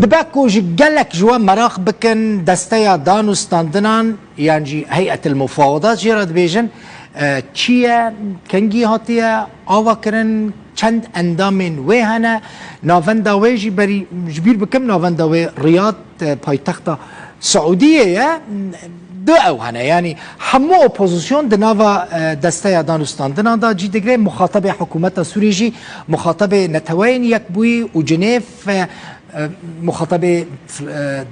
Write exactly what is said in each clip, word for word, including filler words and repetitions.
Dibe ku ji gelek ji we meraq bikin desteya danûstandinan yan jî Heyet el Mufawedat jê re dibêjin, e, çi ye, kengî hatiye avakirin, çend endamên wê hene, navenda wê jî berî ji bîr bikim, navenda wê Riyad, e, paytexta Siûdiyê ye. Du ew hene, yanî hemû opozîsyon di nava, e, desteya danûstandinan de cî digire, muxatebê hikûmeta Sûrî jî, muxatebê Neteweyên Yekbûyî û Cinêv, e, e, muxatebê, e,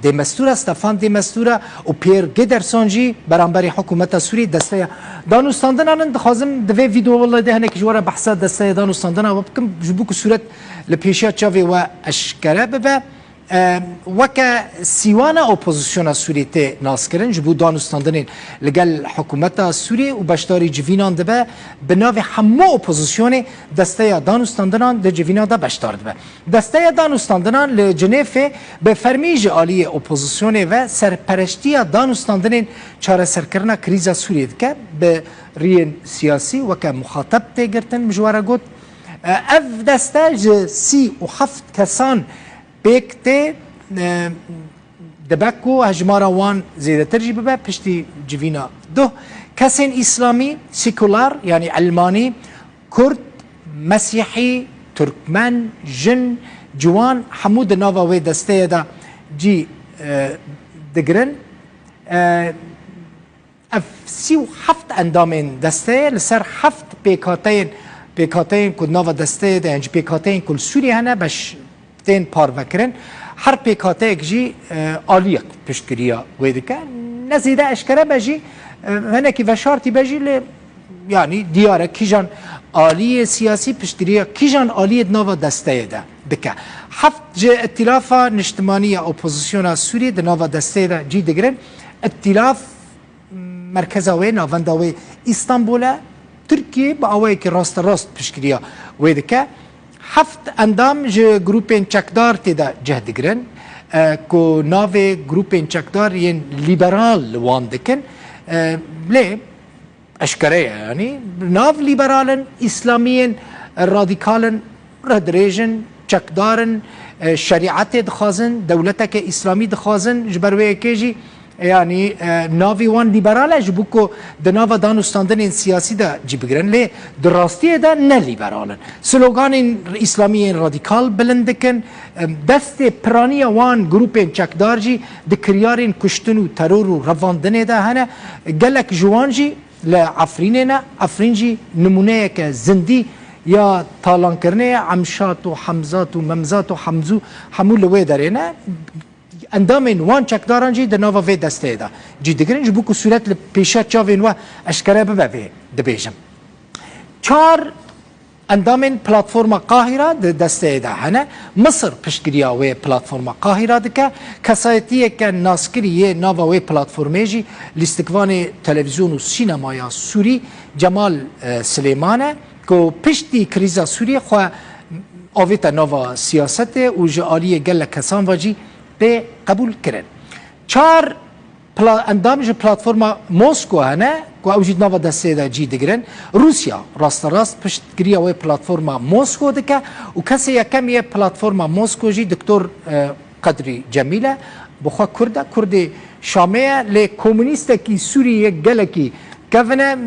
Dêmestûra, Stefan Dêmestûra û Pierre Gederson jî beramberî hikûmeta Sûrî desteya danûstandinan in. Dixwazim di vê vîdeoyê de hinek ji we re behsa desteya danûstandinan we bikim, ji bo ku sûret li pêşiya çavê we eşkere bibe. E, weke sîwana opozîsyona Sûrî tê naskirin, ji bo danûstandinên li gel hikûmeta Sûrî û beşdarî civînan dibe, bi navê hemû opozîsyonê desteya danûstandinan di civîna de beşdar dibe. Desteya danûstandinan li Cinêfê bi fermî ji aliyê opozîsyonê ve serpereştiya danûstandinên çareserkirina krîza Sûriyê dike, bi riyên siyasî weke muxateb tê girtin, min ji we re got. E, ev deste ji sî û heft kesan pêk tê, e, dibe ku hejmara wan zêdetir jî bibe piştî civîna duh. Kesên îslamî, sekular, yanî elmanî, kurd, mesîhî, turkmen, jin, ciwan hemû di nava wê desteyê de cî, e, digirin. E, Ev sî û heft endamên desteyê li ser heft pêkhateyên, pêkhateyên ku di nava desteyê de, yan jî pêkhateyên ku li Sûriyê hene, beş tên parvekirin. Her pêkhateyek jî, e, aliyek piştgiriya wê dike. Ne zêde eşkere be jî, e, hinekî veşartî be jî, lê yanî diyar e kîjan aliyê siyasî piştgiriya kîjan aliyê di nava desteyê de dike. Heft ji Îtîlafa Niştimanî ya Opozîsyona Sûriyê di nava desteyê de cî digirin. Îtîlaf merkeza wê, navenda wê Îstanbul e. Tirkiye bi awayekî rasterast piştgiriya wê dike. Heft endam ji grûpên çekdar tê de cih digirin, e, ku navê grûpên çekdar yên lîberal li wan dikin. E, lê eşkere ye, yanî nav lîberal in, îslamiyên radîkal in, rihdirêj in, çekdar in, e, şerîetê dixwazin, dewleteke îslamî dixwazin, ji ber wê yekê jî, e, yanî, e, navê wan lîberal e, ji bo ku di nava danûstandinên siyasî de cî bigirin, lê di rastiyê de ne lîberal in. Sloganên îslamî yên radîkal bilind dikin, e, destê piraniya wan grûpên çekdar jî di kiryarên kuştin û teror û revandinê de hene, gelek ji wan jî li Efrînê ne. Efrîn jî nimûneyeke zindî ya talankirinê ye. Emşat û Hemzat û Memzat û Hemzû hemû li wê derê ne. Endamên wan çekdaran jî di nava vê desteyê de cî digirin, ji bo ku sûret li pêşiya çavên we eşkere bibe, vê dibêjim. Çar endamên Platforma Qahîra di desteyê de hene. Misir piştgiriya wê Platforma Qahîra dike. Kesayetiyeke naskirî yê nava wê platformê jî lîstikvanê televîzyon û sînemaya Sûrî Cemal, e, Silêman e, ku piştî krîza Sûriyê xwe avête nava siyasetê û ji aliyê gelek kesan ve jî tê qebûl kirin. Çar pla-, endam ji platforma Mosko hene ku ew jî di nava destê de cî digirin. Rûsya rasterast piştgiriya wê platforma Mosko dike û kesê yekem yê platforma Mosko jî Doktor, e, Qedrî Cemîl e. Bi xwe Kurd e, Kurdê Şamê ye, lê komûnîstekî Sûrî yê gelekî kevin e,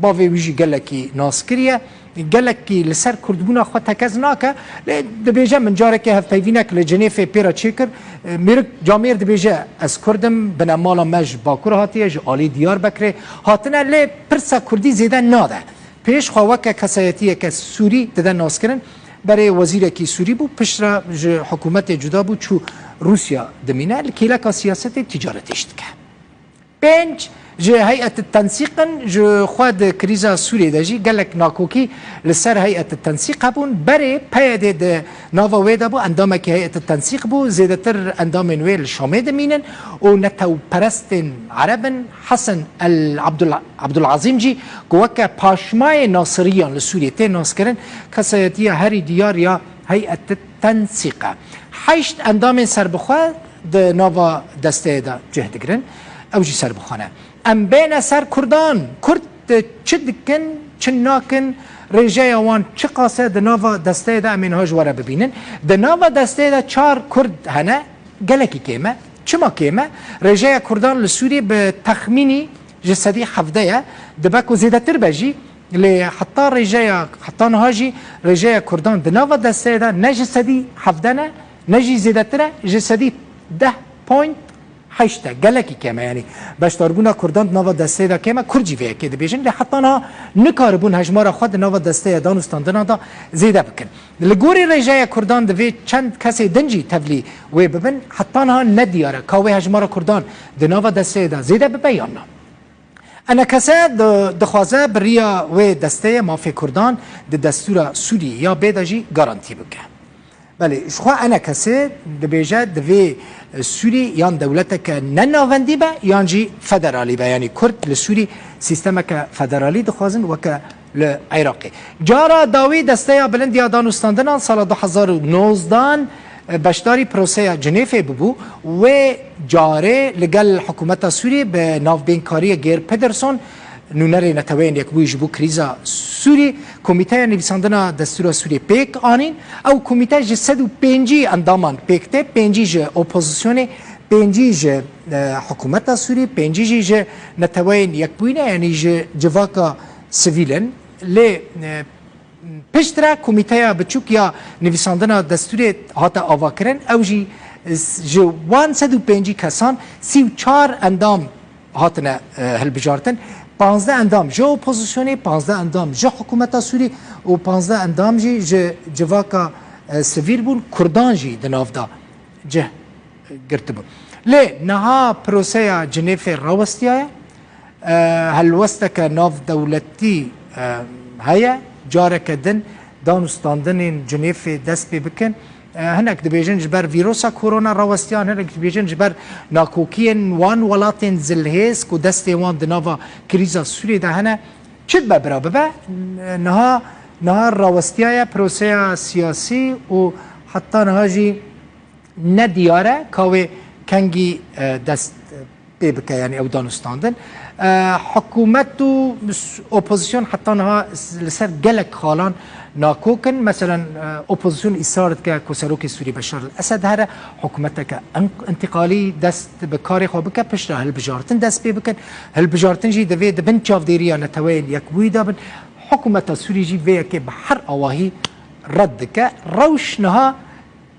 bavê wî jî gelekî naskirî ye. Gelekî li ser kurdbûna xwe tekez nake, lê dibêje, min carekê hevpeyvînek li Cinêfê pê re çêkir. Mêrik Camêr dibêje, ez kurd im, binemala me ji Bakur hatiye, ji alî Diyarbekirê hatine, lê pirsa kurdî zêde nade pêş xwe, weke kesayetiyeke Sûrî dide naskirin. Berê wezîrekî Sûrî bû, piştre ji hikûmetê cuda bû, çû Rûsya dimîne, li kêleka siyasetê tîcaretê jî dike. Pênc, ji Heyet Tensîq in, ji xwe di krîza Sûriyê de jî gelek nakokî li ser Heyet Tensîq hebûn. Berê P Y D di nava wê de bû, endamekî Heyet Tensîq bû. Zêdetir endamên wê li Şamê dimînin û netewperestên Ereb in. Hesen El Abdul-, Abdulazîm jî ku weke paşmayê Nasiriyan li Sûriyê tê naskirin, kesayetiya herî diyar ya Heyet Tensîq e. Heşt endamên serbixwe di nava desteyê de cih digirin. Ew jî serbixwe ne. Em bêne ser Kurdan. Kurd çi dikin, çi nakin, rêjeya wan çiqas e di nava desteyê de, em ê niha ji we re bibînin. Di nava desteyê de çar Kurd hene. Gelekî kêm e. Çima kêm e? Rêjeya Kurdan li Sûriyê bi texmînî ji sedî hevdeh ye. Dibe ku zêdetir be jî, lê heta rêjeya, heta niha jî rêjeya Kurdan di nava desteyê de ne ji sedî hevdeh ne, ne jî zêdetir e, ji sedî deh point heşt e. Gelekî kêm e, yanî beşdarbûna Kurdan di nava desteyê de kêm e. Kurd jî vê yekê dibêjin, lê heta niha nikaribûn hejmara xwe di nava desteya dan û standinan de zêde bikin. Li gorî rêjeya Kurdan divê çend kesê din jî tevlî wê bibin, heta niha ne diyar e ka wê hejmara Kurdan di nava desteyê de zêde bibe yan na. ENKS di-, dixwaze bi riya wê desteyê mafê Kurdan di destûra Sûriyê ya bê de jî garantî bike. Belê, ji xwe ENKS dibêje divê Sûrî yan dewleteke ne navendî be yan jî federalî be. Yanî Kurd li Sûrî sîstemeke federalî dixwazin weke li Iraqê. Cara dawî Desteya Bilind ya Dan û Standinan sala du hezar û nozdan beşdarî proseya Cinêfê bibû. Wê carê li gel hikûmeta Sûrî bi navbênkariyê Geir Pedersen, nûnerê Neteweyên Yekbûyî ji bo krîza Sûrî, Komîteya Nivîsandina Destûra Sûrî pêk anîn. Ew komîte ji sed û pêncî endaman pêk tê, pêncî ji opozisyonê, pêncî ji, e, hikûmeta Sûrî, pêncî jî ji Neteweyên Yekbûyî ne, yanî ji civaka sivîl in. Lê, e, piştre komîteya biçûk ya nivîsandina destûrê hate avakirin. Ew jî, e, ji wan sed û pêncî kesan sî û çar endam hatine, e, hilbijartin. Panzdeh endam ji opozisyonê, panzdeh endam ji hikûmeta Sûrî û panzdeh endam jî ji civaka, e, sivîl bûn. Kurdan jî di nav de cih girtibûn. Lê niha proseya Cinêfê rawestiyaye. E, helwesteke navdewletî, e, heye. Careke din dan û standinên Cinêfê dest pê bikin. E, hinek dibêjin ji ber vîrosa korona rawestiyan, hinek dibêjin ji ber nakokiyên wan welatên zilhêz ku destê wan di nava krîza Sûriyê de hene. Çi dibe bira bibe, niha, niha rawestiyaye proseya siyasî û heta niha jî ne diyar e ka wê kengî, e, dest pê bike, yanî ew danûstandin. E, hikûmet û s-, opozisyon heta niha s-, li ser gelek xalan nakok in. Meselen, e, opozisyon îsrar dike ku serokê Sûrî Beşar el Esed here, hikûmeteke en-, întîqalî dest bi karê xwe bike, piştre hilbijartin dest pê bikin. Hilbijartin jî divê di bin çavdêriya Neteweyên Yekbûyî de bin. Hikûmeta Sûrî jî vê yekê bi her awahî red dike. Rewş niha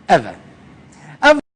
ev e. Ev